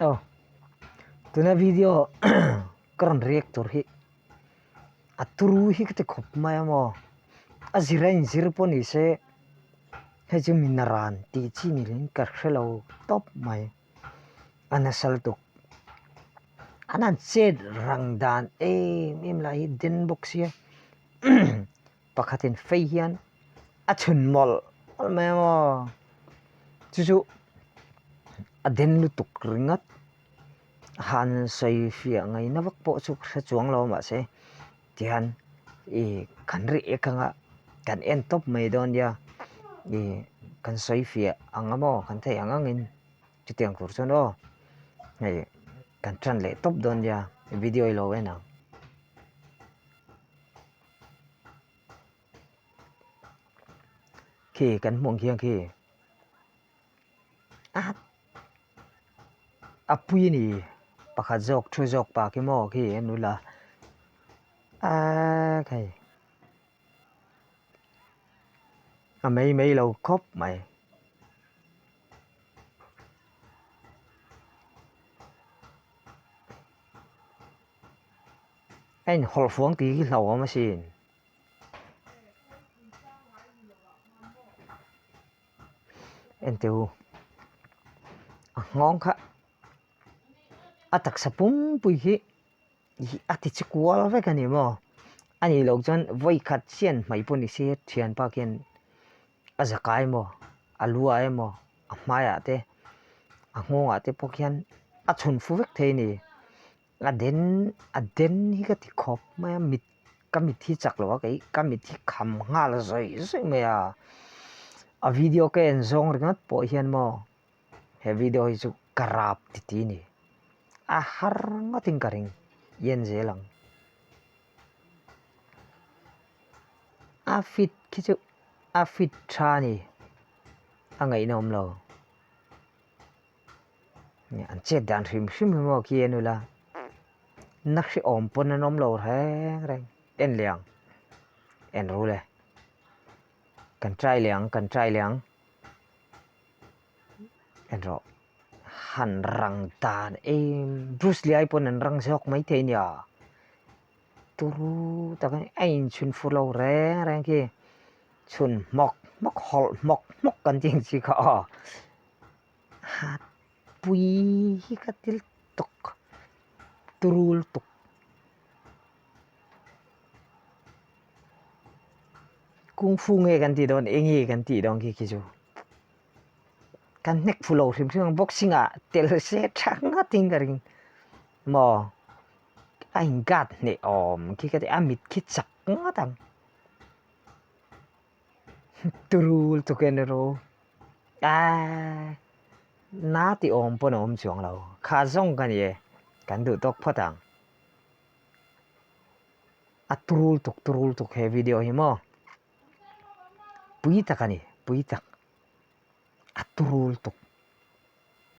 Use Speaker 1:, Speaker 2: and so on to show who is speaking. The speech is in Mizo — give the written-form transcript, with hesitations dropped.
Speaker 1: Aw tuna video ka rawn react tur hi a turu hi ka ti khawp mai a maw a zir a inzir pawh ni se hei chu mi naran tih chi ni lovin ka hre lo tawp mai a nasa lutuk an han chet rang dan em em lah hi den bawk sia pakhatin fei hian a chhun mawlh mawlh mai a maw chu chu a den lutuk ringawt han sawi fiah ngaihna vak pawh chu ka hre chuang lo mahse tihian ih kan ri ek anga kan en tawp mai dawn nia ih kan sawi fiah ang a maw kan theih ang angin chutiang tur chuan aw hei kan tan leh tawp dawn nia video i lo en ang. Khi kan hmuh ang khian khi a a pui a ni pakhat zawk thu zawk pa khi maw khi a nula aaa hei a mai mai lo khawp mai. A inhawlh fuang tih hi hlauhawm asin. Enteh u a nghawng kha a taksa pumpui hi a ti che kual vek a ni maw a nih loh chuan vawi khat chian hmai pawh ni se thianpa khian a zaka emaw a lu ah emaw a hmaiah te a nghawngah te pawh khian a chhun fu vek thei a ni. A den a den hi ka ti khawp mai a mit ka mit hi chak lo a kei ka mit hi kham nghal zawih zawih mai a a video ka en zawng ringawt pawh hian maw he video hi chu ka rap ti ti a ni a har ngawtin ka ring i en zel ang a fit khi chu a fit tha a ni a ngaihnawm lo. An chet dan hrim hrim hi maw khi en ula na hrehawm pawn an awm lo reng reng en leh ang en ru le kan try leh ang kan try leh ang en rawh han rang dan em Bruce Lee ai pawn an rang zawk maithei nia turu tak a ni a inchhun fu lo reng reng khi chhun hmawk hmawk hawlh hmawk hmawk kan tih ang chi kha aw. Hat pui hi ka til tawk turul tuk kungfu nge kan tih dawn eng nge kan tih dawn khi khi chu kan hnek fu lo hrim hrim ang boxing ah tel se tha ngawt in ka ring maw a in guard hneh awm khi ka ti a mit khi chak ngawt ang. Turul tuk en ru aaa na ti awm pawn a awm chuang lo kha zawng ka ni e kan duh tawk phawt ang a turul tuk turul tuk he video hi maw pui tak a ni pui tak a turul tuk.